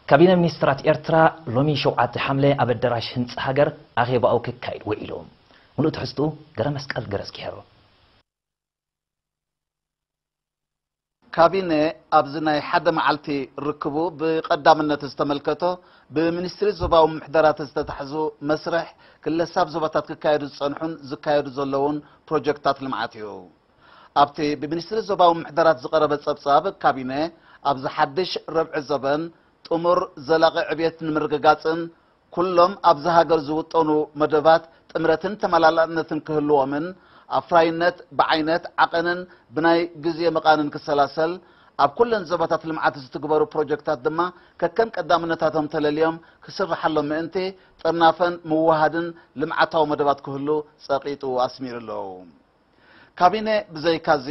ካቢነ ሚኒስትራት ኤርትራ ሎሚ ሸውዓተ ሓምለ ኣብ ኣዳራሽ ህንጻ ሃገር ኣኼባኡ ክካይድ ውዒሉ። ሙሉእ ትሕዝትኡ ገረመስቀል ገረዝጊሄር። ካቢነ ኣብዚ ናይ ሓደ መዓልቲ ርክቡ ብቐዳምነት ዝተመልከቶ ብሚኒስትሪ ዞባዊ ምሕደራት ዝተታሕዙ መስርሕ ክለሳብ ዞባታት ክካየዱ ዝጸንሑን ዝካየዱ ዘለውን ፕሮጀክታት ልምዓት እዩ። ኣብቲ ብሚኒስትሪ ዞባዊ ምሕደራት ዝቐረበ ጸብጻብ፣ ካቢነ ኣብዚ ሓድሽ ረብዒ ዘበን ጥሙር ዘላቒ ዕብየት ንምርግጋጽን ኩሎም ኣብዚ ሃገር ዝውጠኑ መደባት ጥምረትን ተመላላእነትን ክህልዎምን ኣፍራይነት ብዓይነት ዓቐንን ብናይ ግዜ መቓንን ክሰላሰል፣ ኣብ ኩለን ዞባታት ልምዓት ዝትግበሩ ፕሮጀክታት ድማ ከከም ቀዳምነታቶም ተለልዮም ክስርሓሎም ምእንቲ ጥርናፈን ምውሃድን ልምዓታዊ መደባት ክህሉ ጸቒጡ ኣስሚሩ ኣሎ። ካቢነ ብዘይካዚ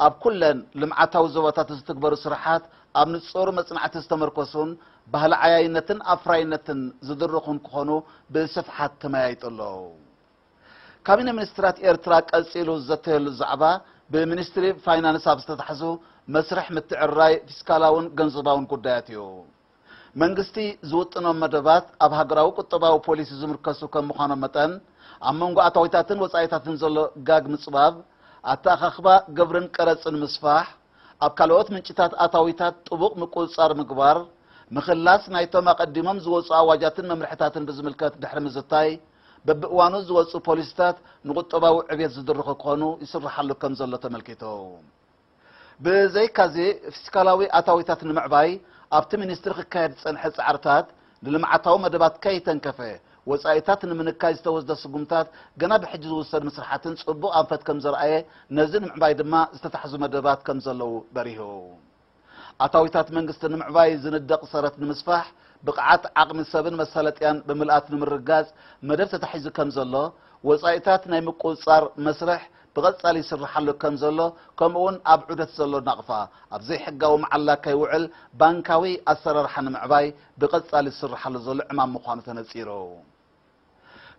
ኣብ ኩለን ልምዓታዊ ዞባታት ዝትግበሩ ስራሓት ኣብ ንጹር መጽናዕቲ ዝተመርኮሱን ባህሊ ዓያይነትን ኣፍራይነትን ዝድርኹን ክኾኑ ብስፍሓት ተመያይጡ ኣሎ። ካቢነ ሚኒስትራት ኤርትራ ቀጺሉ ዝዘተየሉ ዛዕባ ብሚኒስትሪ ፋይናንስ ኣብ ዝተታሕዙ መስርሕ ምትዕርራይ ፊስካላውን ገንዘባውን ጉዳያት እዩ። መንግስቲ ዝውጥኖም መደባት ኣብ ሃገራዊ ቁጠባዊ ፖሊሲ ዝምርከሱ ከም ምዃኖም መጠን፣ ኣብ መንጎ ኣታዊታትን ወጻኢታትን ዘሎ ጋግ ምጽባብ፣ ኣተኣኻኽባ ግብርን ቀረጽን ምስፋሕ፣ ኣብ ካልኦት ምንጭታት ኣታዊታት ጥቡቕ ምቁጽጻር ምግባር፣ ምኽላስ ናይቶም ኣቐዲሞም ዝወጹ ኣዋጃትን መምርሕታትን ብዝምልከት ድሕሪ ምዝታይ፣ በብእዋኑ ዝወጹ ፖሊሲታት ንቁጠባዊ ዕብየት ዝድርኹ ክኾኑ ይስርሓሉ ከም ዘሎ ተመልኪቱ። ብዘይካዚ፣ ፊስካላዊ ኣታዊታት ንምዕባይ ኣብቲ ሚኒስትሪ ክካየድ ዝጸንሐ ጻዕርታት ንልምዓታዊ መደባት ከይተንከፈ፣ ወጻኢታት ንምንካይ ዝተወስደ ስጉምታት ገና ብሕጂ ዝውሰድ ምስርሓትን ጽቡቕ ኣንፈት ከም ዘርኣየ፣ ነዚ ንምዕባይ ድማ ዝተታሕዙ መደባት ከም ዘለዉ በሪሁ። ኣታዊታት መንግስቲ ንምዕባይ ዝንደቕ ሰረት ንምስፋሕ፣ ብቕዓት ዓቕሚ ሰብን መሳለጥያን ብምልኣት ንምርጋጽ መደብ ተታሒዙ ከም ዘሎ፣ ወጻኢታት ናይ ምቁጽጻር መስርሕ ብቐጻሊ ይስርሓሉ ከም ዘሎ፣ ከምኡ'ውን ኣብ ዑደት ዘሎ ናቕፋ ኣብ ዘይሕጋዊ መዓላ ከይውዕል ባንካዊ ኣሰራርሓ ንምዕባይ ብቐጻሊ ዝስርሓሉ ዘሎ ዕማም ምዃኑ ተነጺሩ።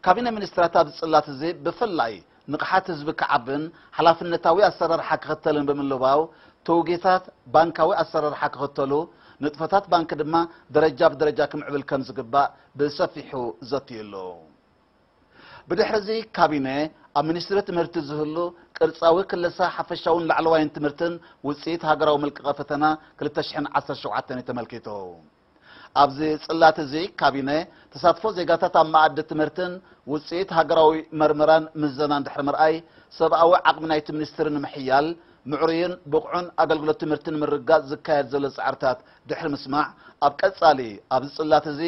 ካቢነ ሚኒስትራት ኣብዚ ጽላት እዚ ብፍላይ ንቕሓት ህዝቢ ክዓብን ሓላፍነታዊ ኣሰራርሓ ክኽተልን ብምልባው፣ ተውጌታት ባንካዊ ኣሰራርሓ ክኽተሉ፣ ንጥፈታት ባንክ ድማ ደረጃ ብደረጃ ክምዕብል ከም ዝግባእ ብሰፊሑ ዘትዩ ኣሎ። ብድሕሪ እዚ ካቢነ ኣብ ሚኒስትሪ ትምህርቲ ዝህሉ ቅርጻዊ ክለሳ ሓፈሻውን ላዕለዋይን ትምህርትን ውጽኢት ሃገራዊ መልቀቐ ፈተና ክልተ ሽሕን ዓሰርተ ሸውዓተን እዩ ተመልኪቱ። ኣብዚ ጽላት እዚ ካቢነ ተሳትፎ ዜጋታት ኣብ መኣዲ ትምህርትን ውጽኢት ሃገራዊ መርመራን ምዘናን ድሕሪ ምርኣይ፣ ሰብኣዊ ዓቕሚ ናይቲ ሚኒስትሪ ንምሕያል፣ ምዕሩይን ብቑዕን ኣገልግሎት ትምህርቲ ንምርግጋጽ ዝካየድ ዘሎ ጻዕርታት ድሕሪ ምስማዕ፣ ኣብ ቀጻሊ ኣብዚ ጽላት እዚ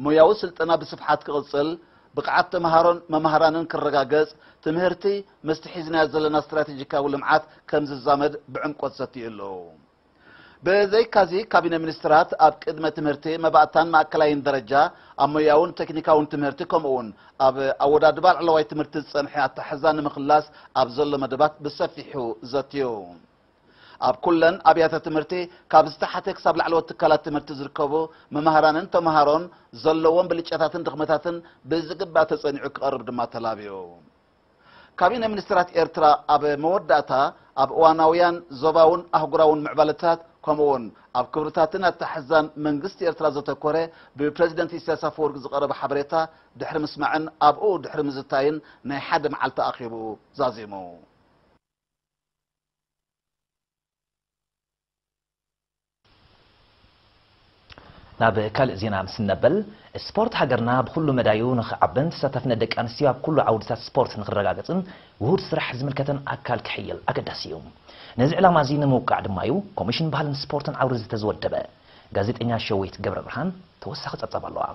ሞያዊ ስልጠና ብስፍሓት ክቕጽል፣ ብቕዓት ተመሃሮን መማህራንን ክረጋገጽ፣ ትምህርቲ ምስቲ ሒዝናዮ ዘለና ስትራቴጂካዊ ልምዓት ከም ዝዛመድ ብዕምቆት ዘትዩ ኣሎ። ብዘይካዚ፣ ካቢነ ሚኒስትራት ኣብ ቅድመ ትምህርቲ መባእታን ማእከላይን ደረጃ፣ ኣብ ሞያውን ቴክኒካውን ትምህርቲ፣ ከምኡ'ውን ኣብ ኣወዳድባ ላዕለዋይ ትምህርቲ ዝጸንሐ ኣተሓሕዛ ንምኽላስ ኣብ ዘሎ መደባት ብሰፊሑ ዘትዩ። ኣብ ኩለን ኣብያተ ትምህርቲ፣ ካብ ዝተሓተ ክሳብ ላዕለዎት ትካላት ትምህርቲ ዝርከቡ መማህራንን ተመሃሮን ዘለዎም ብልጫታትን ድኽመታትን ብዝግባእ ተጸኒዑ ክቐርብ ድማ ተላብዩ። ካቢነ ሚኒስትራት ኤርትራ ኣብ መወዳእታ፣ ኣብ እዋናውያን ዞባውን ኣህጉራውን ምዕባለታት፣ ከምኡ'ውን ኣብ ክብርታትን ኣተሓሕዛን መንግስቲ ኤርትራ ዘተኮረ ብፕረዚደንት ኢሳያስ ኣፈወርቂ ዝቐረበ ሓበሬታ ድሕሪ ምስማዕን ኣብኡ ድሕሪ ምዝታይን ናይ ሓደ መዓልቲ ኣኼብኡ ዛዚሙ። ናብ ካልእ ዜና ምስ ነበል፣ ስፖርት ሃገርና ብኹሉ መዳዩ ንኽዓብን ተሳታፍነት ደቂ ኣንስትዮ ኣብ ኩሉ ዓውድታት ስፖርት ንኽረጋገጽን ውሁድ ስራሕ ዝምልከተን ኣካል ክሕይል ኣገዳሲ እዩ። ነዚ ዕላማ እዚ ንምውቃዕ ድማ እዩ ኮሚሽን ባህልን ስፖርትን ዓውዲ ዝተዝወደበ። ጋዜጠኛ ሸዊት ገብረ ብርሃን ተወሳኺ ጸብጻብ ኣለዋ።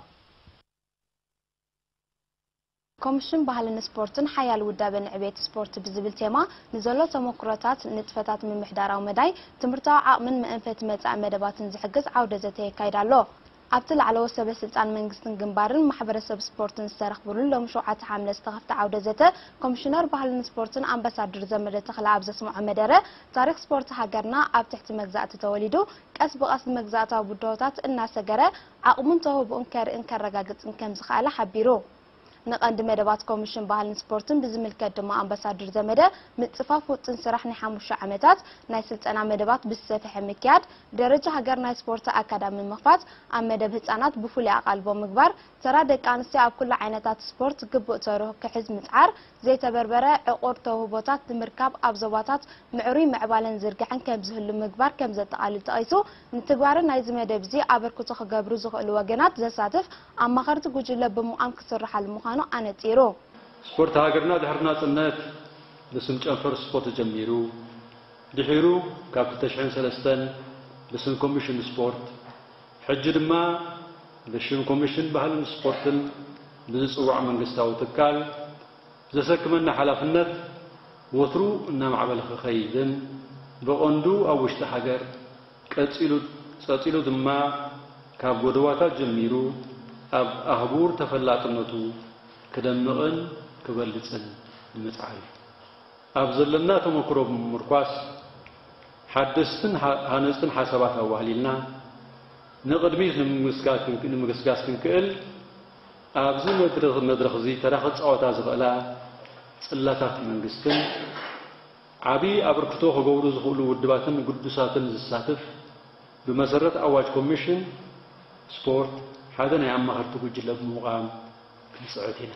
ኮሚሽን ባህልን ስፖርትን ሓያል ውዳበ ንዕቤት ስፖርት ብዝብል ቴማ ንዘሎ ተመኩሮታት፣ ንጥፈታት ምምሕዳራዊ መዳይ፣ ትምህርታዊ ዓቕምን መእንፈቲ መጻኢ መደባትን ዝሕግዝ ዓውደ ዘተ የካይድ ኣሎ። ኣብቲ ላዕለዎት ሰበ ስልጣን መንግስትን ግንባርን ማሕበረሰብ ስፖርትን ዝተረኽብሉን ሎሚ ሸውዓተ ሓምለ ዝተኸፍተ ዓውደ ዘተ ኮሚሽነር ባህልን ስፖርትን ኣምባሳደር ዘመደ ተኽለኣብ ዘስምዖ መደረ፣ ታሪኽ ስፖርት ሃገርና ኣብ ትሕቲ መግዛእቲ ተወሊዱ ቀስ ብቐስ ንመግዛእታዊ ብድሆታት እናሰገረ ዓቕሙን ተውህቦኡን ከርእን ከረጋግጽን ከምዝኸኣለ ሓቢሩ። ንቐንዲ መደባት ኮሚሽን ባህልን ስፖርትን ብዝምልከት ድማ ኣምባሳደር ዘመደ፣ ምጽፋፍ ውጥን ስራሕ ናይ ሓሙሽተ ዓመታት ናይ ስልጠና መደባት ብዝሰፍሐ ምክያድ፣ ደረጃ ሃገር ናይ ስፖርት ኣካዳሚ ምኽፋት፣ ኣብ መደብ ህጻናት ብፍሉይ ኣቓልቦ ምግባር፣ ተራ ደቂ ኣንስትዮ ኣብ ኩሉ ዓይነታት ስፖርት ግቡእ ተርሁ ክሕዝ ምጽዓር፣ ዘይተበርበረ ዕቑር ተውህቦታት ንምርካብ ኣብ ዞባታት ምዕሩይ ምዕባለን ዝርግሐን ከም ዝህሉ ምግባር ከም ዘጠቓልል ጠቒሱ፣ ንትግባረ ናይዚ መደብ እዚ ኣበርክቶ ክገብሩ ዝኽእሉ ወገናት ዘሳትፍ ኣማኸርቲ ጉጅለ ብምቋም ክስርሓሉ ምዃኑ ኣነጺሩ። ስፖርት ሃገርና ድሕሪ ናጽነት ብስም ጨንፈር ስፖርት ጀሚሩ፣ ድሒሩ ካብ ክልተ ሽሕን ሰለስተን ብስም ኮሚሽን ስፖርት፣ ሕጂ ድማ ብሽም ኮሚሽን ባህልን ስፖርትን ብዝጽዋዕ መንግስታዊ ትካል ዘሰክመና ሓላፍነት ወትሩ እናማዕበለ ክኸይድን ብቐንዱ ኣብ ውሽጢ ሃገር ቀጺሉ፣ ጸጺሉ ድማ ካብ ጎደባታት ጀሚሩ ኣብ ኣህጉር ተፈላጥነቱ ክደምቕን ክበልጽን ንምጽዓር እዩ። ኣብ ዘለና ተመክሮ ብምምርኳስ ሓደስትን ሃ-፣ ሃነጽትን ሓሳባት ኣዋህሊልና ንቕድሚት ንምግስጋስ ክንክ-፣ ንምግስጋስ ክንክእል ኣብዚ መድረኽ፣ መድረኽ እዚ ተራ ክጻወታ ዝኽእላ ጽላታት መንግስትን ዓቢ ኣበርክቶ ክገብሩ ዝኽእሉ ውድባትን ግዱሳትን ዝሳትፍ ብመሰረት ኣዋጅ ኮሚሽን ስፖርት ሓደ ናይ ኣማኸርቲ ጉጅለ ብምቋም ክንጽዕት ኢና።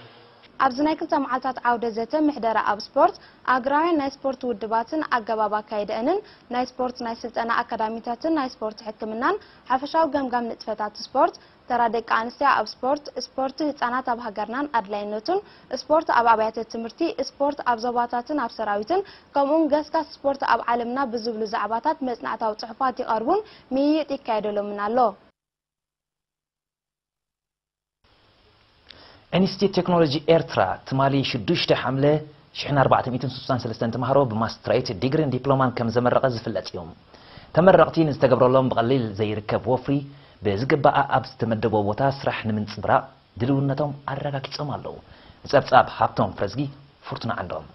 ኣብዚ ናይ ክልተ መዓልታት ዓውደ ዘተ ምሕደራ ኣብ ስፖርት፣ ኣህጉራውያን ናይ ስፖርት ውድባትን ኣገባብ ኣካይደአንን፣ ናይ ስፖርት ናይ ስልጠና ኣካዳሚታትን ናይ ስፖርት ሕክምናን ሓፈሻዊ ገምጋም ንጥፈታት ስፖርት፣ ተራ ደቂ ኣንስትዮ ኣብ ስፖርት፣ ስፖርት ህጻናት ኣብ ሃገርናን ኣድላይነቱን፣ ስፖርት ኣብ ኣብያተ ትምህርቲ፣ ስፖርት ኣብ ዞባታትን ኣብ ሰራዊትን፣ ከምኡውን ገስጋስ ስፖርት ኣብ ዓለምና ብዝብሉ ዛዕባታት መጽናዕታዊ ጽሑፋት ይቐርቡን ምይይጥ ይካየደሎምን ኣሎ። ኢንስቲትዩት ቴክኖሎጂ ኤርትራ ትማሊ ሽዱሽተ ሓምለ ሽሕን ኣርባዕተ ሚእትን ስሳን ሰለስተን ተምሃሮ ብማስትሬት ዲግሪን ዲፕሎማን ከም ዘመረቐ ዝፍለጥ እዩ። ተመረቕቲ ንዝተገብረሎም ብቐሊል ዘይርከብ ወፍሪ ብዝግባእ ኣብ ዝተመደቦ ቦታ ስራሕ ንምንጽብራቕ ድልውነቶም ኣረጋጊጾም ኣለዉ። ንጸብጻብ ሃብቶም ፍረዝጊ፣ ፍርቱና ዓንዶም።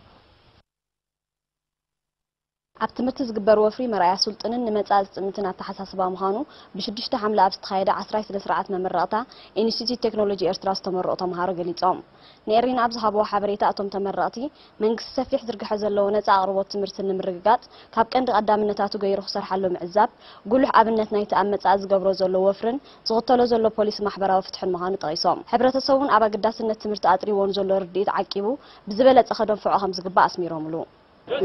ኣብ ትምህርቲ ዝግበር ወፍሪ መርኣያ ስልጡንን ንመጻኢ ዝጥምትን ኣተሓሳስባ ምዃኑ ብሽዱሽተ ሓምለ ኣብ ዝተኻየደ ዓስራይ ስነ ስርዓት መመረቕታ ኢንስቲትዩት ቴክኖሎጂ ኤርትራ ዝተመረቑ ተምሃሮ ገሊጾም። ንኤሪና ኣብ ዝሃብዎ ሓበሬታ እቶም ተመረቕቲ መንግስቲ ሰፊሕ ዝርግሐ ዘለዎ ነጻ ኣቕርቦት ትምህርቲ ንምርግጋጽ ካብ ቀንዲ ቀዳምነታቱ ገይሩ ክሰርሓሉ ምዕዛብ፣ ጉሉሕ ኣብነት ናይቲ ኣብ መጻኢ ዝገብሮ ዘሎ ወፍርን ዝኽተሎ ዘሎ ፖሊሲ ማሕበራዊ ፍትሕን ምዃኑ ጠቒሶም። ሕብረተሰቡን ኣብ ኣገዳስነት ትምህርቲ ኣጥሪዎ ንዘሎ ርድኢት ዓቂቡ ብዝበለጸ ከደንፍዖ ከም ዝግባእ ኣስሚሮምሉ።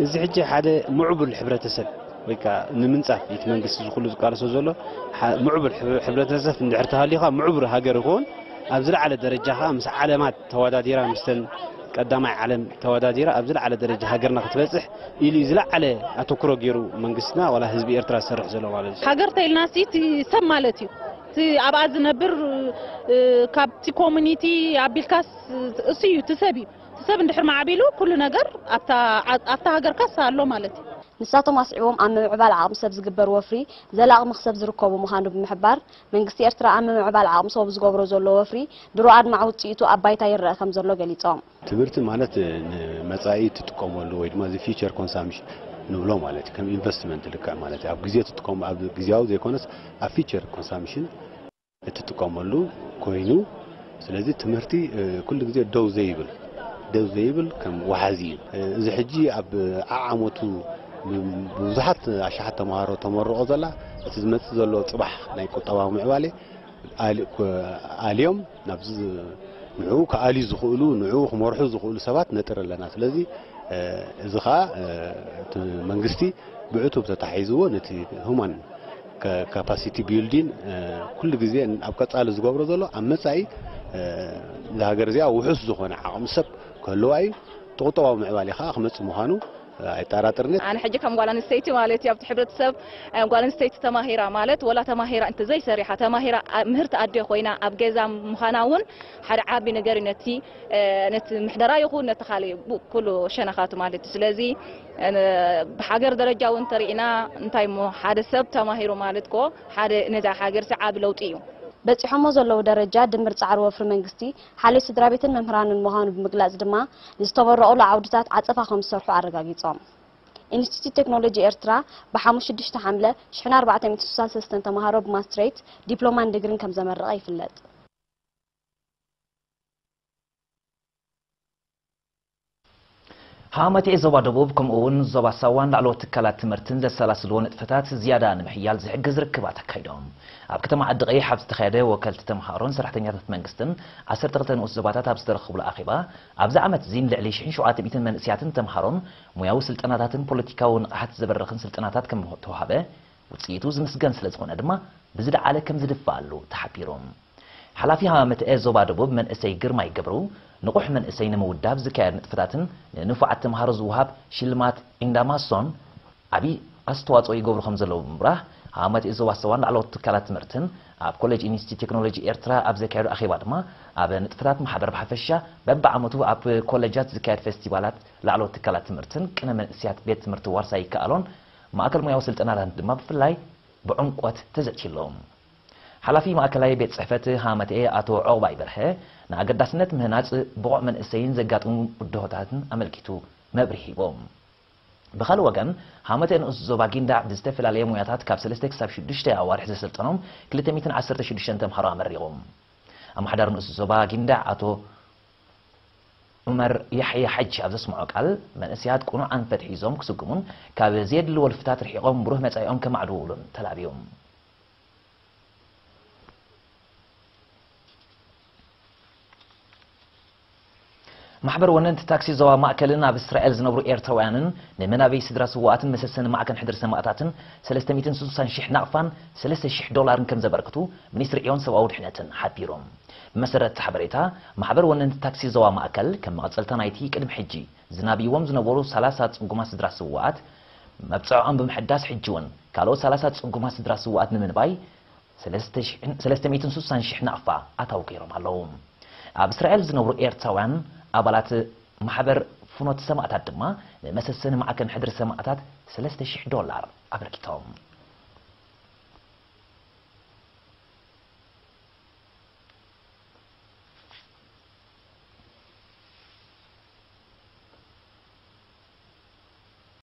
እዚ ሕጂ ሓደ ምዕቡል ሕብረተሰብ ወይ ከዓ ንምንጻፍ እቲ መንግስቲ ዝኹሉ ዝቃለሶ ዘሎ ሓ-፣ ምዕቡል ሕብረ-፣ ሕብረተሰብ እንድሕር ተሃልዩ ከዓ ምዕቡል ሃገር ይኸውን። ኣብ ዝለዓለ ደረጃ ከዓ ምስ ዓለማት ተወዳዲራ፣ ምስተን ቀዳማይ ዓለም ተወዳዲራ ኣብ ዝለዓለ ደረጃ ሃገርና ክትበጽሕ ኢሉ እዩ ዝለዓለ ኣተኩሮ ገይሩ መንግስትና ዋላ ህዝቢ ኤርትራ ዝሰርሕ ዘሎ ማለት እዩ። ሃገር ተኢልና ሲ እቲ ሰብ ማለት እዩ። እቲ ኣብኣ ዝነብር፣ እ፣ ካብቲ ኮሚኒቲ ኣቢልካስ እሱ እዩ፣ እቲ ሰብ እዩ። እቲ ሰብ እንድሕር ማዕቢሉ ኩሉ ነገር ኣብታ፣ ኣብታ ሃገርካስ ኣሎ ማለት እዩ። ንሳቶም ኣስዒቦም ኣብ ምምዕባል ዓቕሚ ሰብ ዝግበር ወፍሪ ዘላቒ መኽሰብ ዝርከቡ ምዃኑ ብምሕባር፣ መንግስቲ ኤርትራ ኣብ ምምዕባል ዓቕሚ ሰቡ ዝገብሮ ዘሎ ወፍሪ ድሮ ኣድማዒ ውጽኢቱ ኣብ ባይታ ይረአ ከም ዘሎ ገሊጾም። ትምህርቲ ማለት ንመጻኢ ትጥቀመሉ ወይ ድማ እዚ ፊውቸር ኮንሳምፕሽን ንብሎ ማለት እዩ። ከም ኢንቨስትመንት ልክዕ ማለት እዩ። ኣብ ግዜ ትጥቀሙ፣ ኣብ ግዜያዊ ዘይኮነስ ኣብ ፊውቸር ኮንሳምፕሽን እትጥቀመሉ ኮይኑ፣ ስለዚ ትምህርቲ፣ እ፣ ኩሉ ግዜ ደው ዘይብል፣ ደው ዘይብል ከም ወሓዚ እዩ። እ፣ እዚ ሕጂ ኣብ ዓዓመቱ ብ-፣ ብዙሓት ኣሽሓት ተምሃሮ ተመርቖ ዘላ፣ እቲ ዝመጽእ ዘሎ ጽባሕ ናይ ቁጠባዊ ምዕባሌ ኣል-፣ ኮ-፣ ኣልዮም ናብዚ ዝ-፣ ንዕኡ ክኣልዩ ዝኽእሉ፣ ንዕኡ ክመርሑ ዝኽእሉ ሰባት ነጥሪ ኣለና። ስለዚ፣ እ፣ እዚ ኸኣ፣ እ፣ እቲ መንግስቲ ብዕቱብ ተታሒዝዎ ነቲ ሁማን ካ-፣ ካፓሲቲ ቢልዲን፣ እ፣ ኩሉ ግዜ ኣብ ቀጻሊ ዝገብሮ ዘሎ ኣብ መጻኢ፣ እ፣ እዛ ሃገር እዚኣ ውሑስ ዝኾነ ዓቕሚ ሰብ ክህልዋ እዩ። እቲ ቁጠባዊ ምዕባሌ ኸኣ ክመጽእ ምዃኑ፣ እ፣ ኣይጠራጠርን። ኣነ ሕጂ ከም ጓል ኣንስተይቲ ማለት እዩ ኣብቲ ሕብረተሰብ፣ እ፣ ጓል ኣንስተይቲ ተማሂራ ማለት ወላ ተማሂራ እንተ ዘይሰሪሓ ተማሂራ ኣ-፣ ምህርቲ ኣድዮ ኮይና ኣብ ገዛ ምዃና እውን ሓደ ዓቢ ነገር እዩ ነቲ እ፣ ነቲ ምሕደራ ይኹን ነቲ ካልእ ቡ-፣ ኩሉ ሸነኻቱ ማለት እዩ። ስለዚ፣ እ፣ ብሃገር ደረጃ እውን እንተሪእና እንታይ እሞ ሓደ ሰብ ተማሂሩ ማለት እኮ ሓደ ነዛ ሃገር ሲ ዓቢ ለውጢ እዩ። በጺሖሞ ዘለዉ ደረጃ ድምር ጻዕሪ ወፍሪ መንግስቲ፣ ሓልዮት ስድራ ቤትን መምህራንን ምዃኑ ብምግላጽ ድማ፣ ንዝተመረቑሉ ዓውድታት ዓጸፋ ከም ዝሰርሑ ኣረጋጊጾም። ኢንስቲትዩት ቴክኖሎጂ ኤርትራ ብሓሙስ ሽዱሽተ ሓምለ ሽሕን ኣርባዕተ ሚእትን ስሳን ሰለስተን ተምሃሮ ብማስትሬት፣ ዲፕሎማን ዲግሪን ከም ዘመረቐ ይፍለጥ። ሃመቴ ዞባ ደቡብ ከምኡ እውን ዞባ ሳዋን ላዕለዎት ትካላት ትምህርትን ዘሰላስልዎ ንጥፈታት ዝያዳ ንምሕያል ዝሕግዝ ርክባት ኣካይዶም። ኣብ ከተማ ዓዲ ቀይሕ ኣብ ዝተኻየደ ወከልቲ ተምሃሮን ሰራሕተኛታት መንግስትን ዓሰርተ ክልተ ንኡስ ዞባታት ኣብ ዝተረኸብሉ ኣኼባ፣ ኣብዚ ዓመት እዚ ንልዕሊ ሽሕን ሸውዓተ ሚእትን መንእስያትን ተምሃሮን ሞያዊ ስልጠናታትን ፖለቲካዊ ንቕሓት ዘበርኽን ስልጠናታት ከም ተዋሃበ፣ ውፅኢቱ ዝምስገን ስለ ዝኾነ ድማ ብዝለዓለ ከም ዝድፋኣሉ ተሓቢሩ። ሓላፊ ሃመቴ ዞባ ደቡብ መንእሰይ ግርማይ ገብሩ፣ ንቑሕ መንእሰይ ንምውዳብ ዝካየድ ንጥፈታትን ንንፉዓት ተምሃሮ ዝወሃብ ሽልማት ኢንዳማሶን ዓቢ ኣስተዋጽኦ ይገብሩ ከም ዘለዉ ብምብራህ፣ ሃመቴ ዞባ ሳዋን ላዕለዎት ትካላት ትምህርትን ኣብ ኮሌጅ ኢንስቲትዩት ቴክኖሎጂ ኤርትራ ኣብ ዘካየዱ ኣኼባ ድማ፣ ኣብ ንጥፈታት ማሕበር ብሓፈሻ፣ በብዓመቱ ኣብ ኮሌጃት ዝካየድ ፌስቲቫላት ላዕለዎት ትካላት ትምህርትን ቅነ መንእስያት ቤት ትምህርቲ ዋርሳይ ይከኣሎን ማእከል ሞያዊ ስልጠናታት ድማ ብፍላይ ብዕምቆት ተዘትዩ ኣሎ። ሓላፊ ማእከላይ ቤት ጽሕፈት ሃመቴ ኣቶ ዑቕባይ በርሀ፣ ንኣገዳስነት ምህናጽ ብቑዕ መንእሰይን ዘጋጥሙ ብድሆታትን ኣመልኪቱ መብርሂ ሂቦም። ብኻልእ ወገን፣ ሃመቴ ንኡስ ዞባ ጊንዳዕ ብዝተፈላለየ ሞያታት ካብ ሰለስተ ክሳብ ሽዱሽተ ኣዋርሕ ዘሰልጠኖም ክልተ ሚእትን ዓሰርተ ሽዱሽተን ተምሃሮ ኣመሪቖም። ኣመሓዳሪ ንኡስ ዞባ ጊንዳዕ ኣቶ ዑመር ያሕያ ሓጂ ኣብ ዘስምዖ ቃል፣ መንእሰያት ቅኑዕ ኣንፈት ሒዞም ክስጉሙን ካብ ዘየድሊ ወልፍታት ርሒቖም ብሩህ መጻኢኦም ከማዕድዉሉን ተላብዮም። ማሕበር ወነንቲ ታክሲ ዞባ ማእከልን ኣብ እስራኤል ዝነብሩ ኤርትራውያንን ንመናበይ ስድራ ስዋኣትን መሰሰኒ ማዕከን ሕድሪ ሰማእታትን ሰለስተ ሚእትን ስሳን ሽሕ ናቕፋን ሰለስተ ሽሕ ዶላርን ከም ዘበርክቱ ሚኒስትሪ ዕዮን ሰብኣዊ ድሕነትን ሓቢሩ። ብመሰረት እቲ ሓበሬታ፣ ማሕበር ወነንቲ ታክሲ ዞባ ማእከል ከም መቐጸልታ ናይቲ ቅድሚ ሕጂ ዝናብይዎም ዝነበሩ ሰላሳ ጽጉማት ስድራ ስዋኣት መብጽዖም ብምሕዳስ፣ ሕጂ እውን ካልኦት ሰላሳ ጽጉማት ስድራ ስዋኣት ንምንባይ ሰለስተ ሚእትን ስሳን ሽሕ ናቕፋ ኣታዊ ገይሮም ኣለዉ። ኣብ እስራኤል ዝነብሩ ኤርትራውያን ኣባላት ማሕበር ፍኖት ሰማእታት ድማ ንመሰሰኒ ማዕከን ሕድሪ ሰማእታት ሰለስተ ሽሕ ዶላር ኣበርኪቶም።